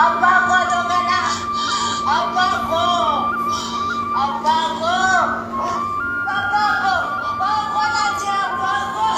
Abbaa koo tokkana. Abbaa koo. Abbaa koo. Abbaa koo. Abbaa koo abbaa koo.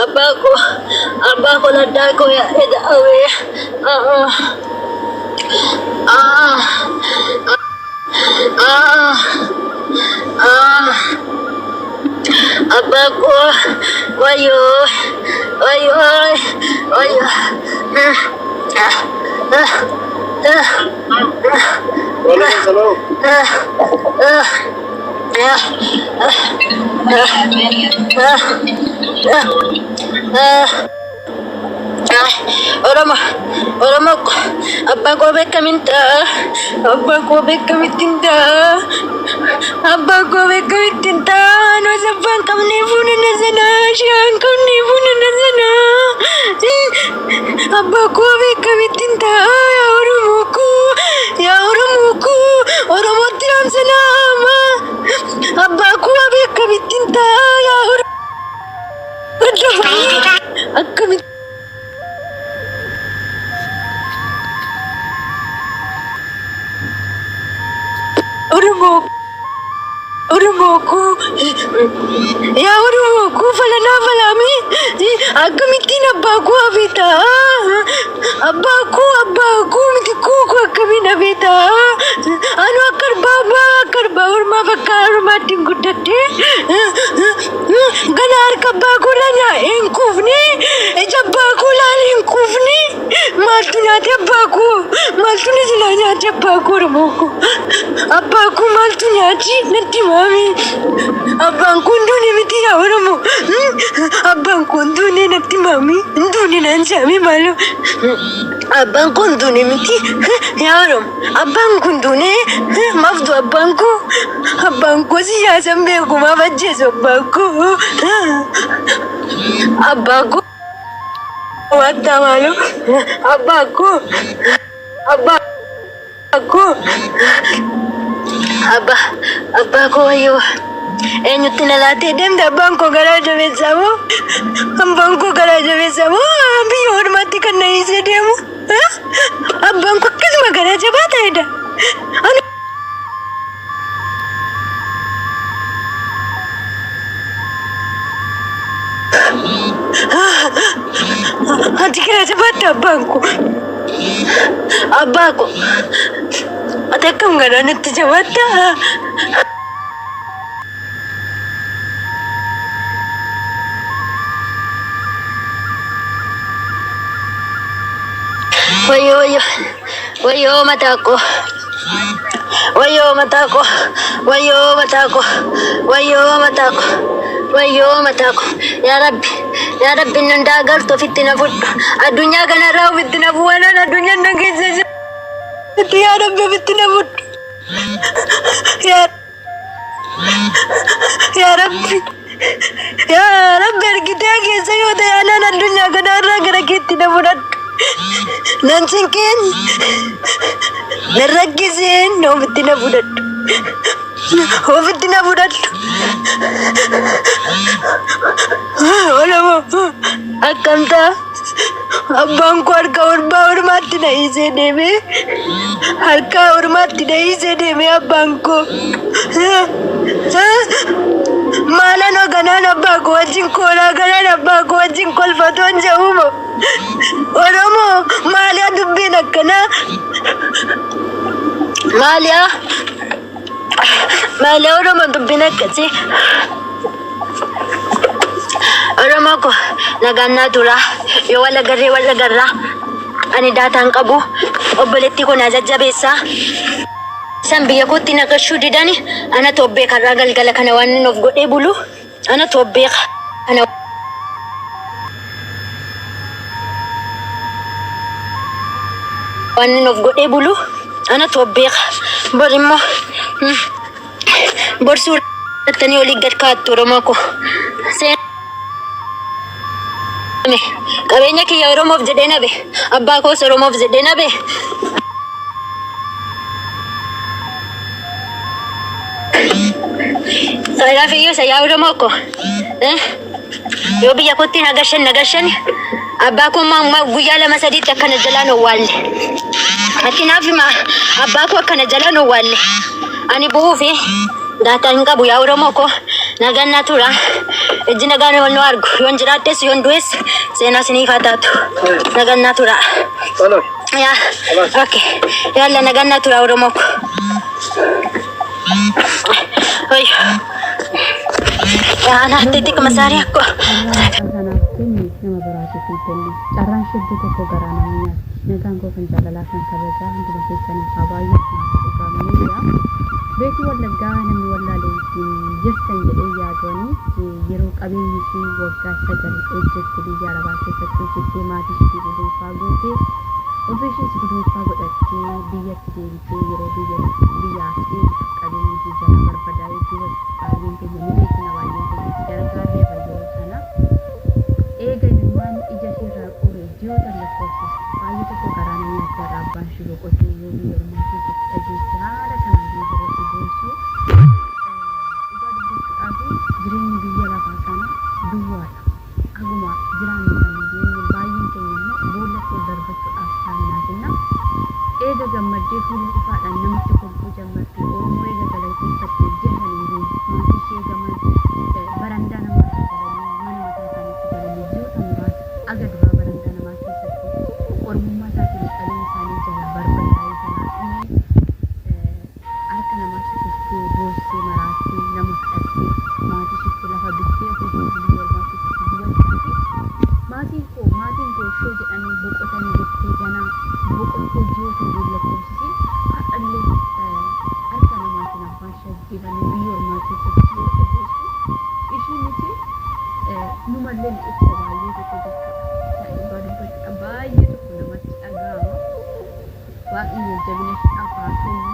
Abbaa koo, abbaa koo laddaa koo eda'awee. Abbaa koo, wayyoo, wayyoo, wayyoo. Waalaikum salaam. Oromo, Oromo, abbaan koo beekamin ta'a. Abbaan koo beekamittiin ta'a. Abbaan koo beekamittiin ta'a. Anos abbaan qabnee fuunana sanaa. Shaan qabnee fuunana sanaa. Abbaan koo beekamittiin ta'a. Yaa Oromoo koo, yaa Oromoo koo, Oromootti raamsanaama. Abbaa koo beekamittiin ta'a. Yaa Oromoo. Akkamitti Oromoo, Oromoo koo, yaa Oromoo koo, falanaa falaamee akkamittiin abbaa koo hafee ta'a? Abbaa koo, abbaa koo miti koo koo akkamiin hafee ta'a? Anu akka arbaa abbaa akka arbaa ormaa bakka ormaatti hin guddadhe. Gana harka abbaa koo irraa nyaa'ee hin quufne, ija abbaa koo laalee hin quufne. Maaltu nyaate abbaa koo? Maaltu na jalaa nyaate abbaa koo, Oromoo koo? Abbaa koo maaltu nyaate natti himaame? Abbaan koo hin duune miti yaa Oromoo. Abbaan koo hin duune natti himaame. Hin duune naan jedhame maaloo. Abbaan koo hin duune miti yaa Oromoo. Abbaan kun duune maaf du'a abbaan koo? Abbaan koo siyaasan beeku, maaf ajjeesu abbaan koo? Abbaa koo waattaa maaloo? Abbaa koo, abbaa koo, abbaa, abbaa koo, wayyoo, eenyutti na laatee deemte? Abbaan koo garaa jabeessaa moo? Abbaan koo garaa jabeessaa moo biyya ormaatti kan na hiisee deemu? Abbaan koo akkasuma garaa jabaa ta'edha. Ani ati garaa jabaatta abbaan koo. Abbaa koo, ati akkam garaa natti jabaatta? Wayyoo, wayyoo, wayyoo mataa koo, wayyoo mataa koo, wayyoo mataa koo, wayyoo mataa koo, wayyoo mataa koo. Yaa Rabbi, yaa Rabbi, inni hundaa agartu, ofitti na fudhu. Addunyaa kanarraa ofitti na fuudhu. Waan addunyaan na keessa jirtu, yaa Rabbi, ofitti na fudhu. Yaa Yaa Rabbi, yaa Rabbi, argitee keessa yoo ta'e anaan addunyaa kanarraa gara keetti na fudhadhu. Nan cinqeen, nan rakkiseen, ofitti na fudhadhu. Ofitti na fudhadhu. Oromoo, akkam ta'a? Abbaan koo harka orbaa ormaatti na hiisee deemee, harka ormaatti na hiisee deemee abbaan koo. Maalan hoganaan abbaa koo wajjin koolaa galaan abbaa koo wajjin kolfatoon jedhumo. Oromoo, maaliyaa dubbiin akkanaa? Maaliyaa? Maaliyaa Oromoo dubbiin akkasii? Oromoo ko, nagaan naa tura. Yoo wal agarree wal agarraa. Ani daataan qabu. Obboleettii koo naa jajjabeessaa. Isaan biyya kootti na gashuu didani anatu of beeka har'aa galgala kana waan inni of godhee bulu anatu of beeka. Kana waan inni of godhee bulu anatu of beeka. Bor immoo bor suurrattanii olii gad kaa'attu Oromoo koo. Qabeenya kiyya Oromoof jedhee nabe. Abbaa koos Oromoof jedhee nabe. Kanaaf iyyuu isa yaa Oromoo ko. Yoo biyya kootti na gashan na gashan abbaa koo immoo guyyaa lama sadiitti akkana jalaan owwaalle. Ati naaf hima abbaa koo akkana jalaan owwaalle. Ani bu'uufi daataa hin qabu yaa Oromoo koo nagaan naa tura. Ijji nagaan wal nu argu yoon jiraadhes yoon du'es seenaa isiniif haa taatu. Nagaan naa tura. Hello. Yaa okay. Yalla nagaan naa tura Oromoo koo. Oy. Yaa naatti xiqquma saarii akkoo. Carraa sanaaf kenne nama biraatiif hin kennu. Carraan shedduu tokko garaa nama nyaatti. Nagaan koo kan jaalalaa kan kabajaa hunduma keessaniif haa baay'atu naaf dhugaa miidiyaa. Beetii Wallaggaa namni wallaale hin jirtan jedhee yaadu ani yeroo qabeenyi ishii waggaa 9 hojjette biyya arabaa keessatti hojjettee maatii ishiitii guduunfaa gootee ofii ishiis guduunfaa godhattee biyyatti deebitee yeroo biyya biyyaa as deebitu qabeenyi ishii jalaa barbadaa'ee gubate baay'een keenya ni beekna baay'een keenyas gargaarreerra yeroo sana eega imimmaan ija ishiirraa qoore ji'oota hin lakkoofsisu baay'ee tokko garaa na nyaatti har'a abbaan ishii boqotee yoo biyya ormaa keessatti dhageesse haala kanaan biyya irratti boossu dhugaa dubbachuudhaaf jireenyi biyya lafaa kana duwwaadha haguma jiraannu kana jireenyi baay'een keenya immoo boollatti ol darbachuudhaaf taannaatinna eega gammaddee fuula ifaadhaan namatti kolfuu jammartee Oromoo eega galateeffatte ji'a shan hin guunne maatii ishee gama barandaa namarraa galanii mana mataa isaaniitti galanii ji'oota muraasa aga duraa barandaa namaa keessatti Oromummaa isaatiin qabeenya isaanii jalaa barbadaa'ee jalaa dhumee harka namaatti kuftee boossee maraattee nama kadhattee maatii ishiitti lafa bittee ofii ishiitti biyya ormaa keessatti gubachaa fi maatiin koo maatiin koo ishoo jedhanii boqotanii jettee ganaa boqottee ji'oota utuu hin lakkoofsisiin har'allee harka namaatiin abbaan ishee ajjeefamee biyya ormaa keessatti yoo dhageessu ishii miti numallee ni dhukkuba baay'ee tokko jechuudha. Dhugaa dubbachuudha baay'ee tokko namatti dhaga'ama. Waaqni jajjabina isheedhaaf haa kennu.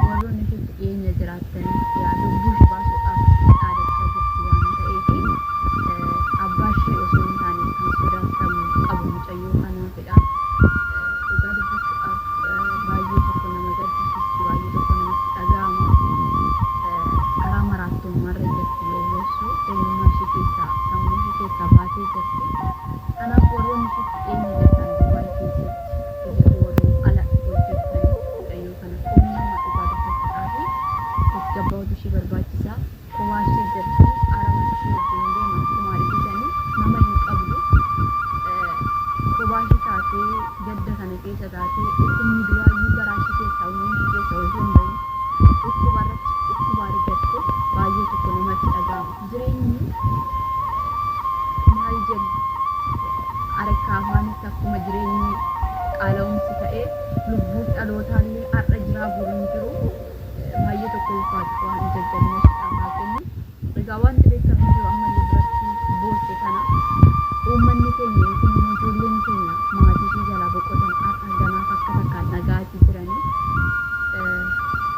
Warroonni isheetti dhiyeenya jiraattanii yaa lubbuu ishee baasuudhaaf dhaadachaa jirti waan ta'eef abbaa ishee osoo hin taane kan sodaatamu qabu mucayyoo kanaafidha. Dhugaa dubbachuudhaaf baay'ee tokko nama gaddisiisti, baay'ee tokko namatti dhaga'ama. Karaa maraattummaarra jirti yoo boossu eenyummaa ishee keessaa sammuu ishee keessaa baatee jirti. Kanaaf warroonni isheetti dhiyeenya jirtan Dubaay keessatti keessattuu warroonni ala hojjettan mucayyoo kana qunnama dhugaa dubbachuudhaafi tasgabbaa'utu ishee barbaachisa. Kophaa ishee jirti araba ishee wajjin deema akkuma argitani nama hin qabdu. Kophaa ishee taatee gadda kana keessa taatee dhukkubni duraayyuu garaa ishee keessaa onnee ishee keessaa osoo hin bahin dhukkuba irratti dhukkuba argatte baay'ee tokko namatti dhaga'ama. Jireenyi maal jenna harka afaanitti akkuma jireenyi qaala'umsi ta'e lubbuun dhalootaallee har'a jiraa boru hin jiru baay'ee tokko ulfaata waan jajjabina isheedhaaf haa kennu. Egaa wanti beekamu jiru ammallee biratti boosse kana uummanni keenya yookiin immoo ijoolleen keenya maatii ishee jalaa boqotan har'a ganaaf akka takkaan dhaga'aatti jiranii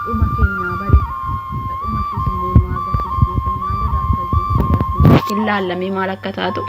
dhuma keenyaa bari dhuma ishees immoo nu agarsiisu beeku maalirraa akka geessee darbu. Hin laallamee maal akka taatu.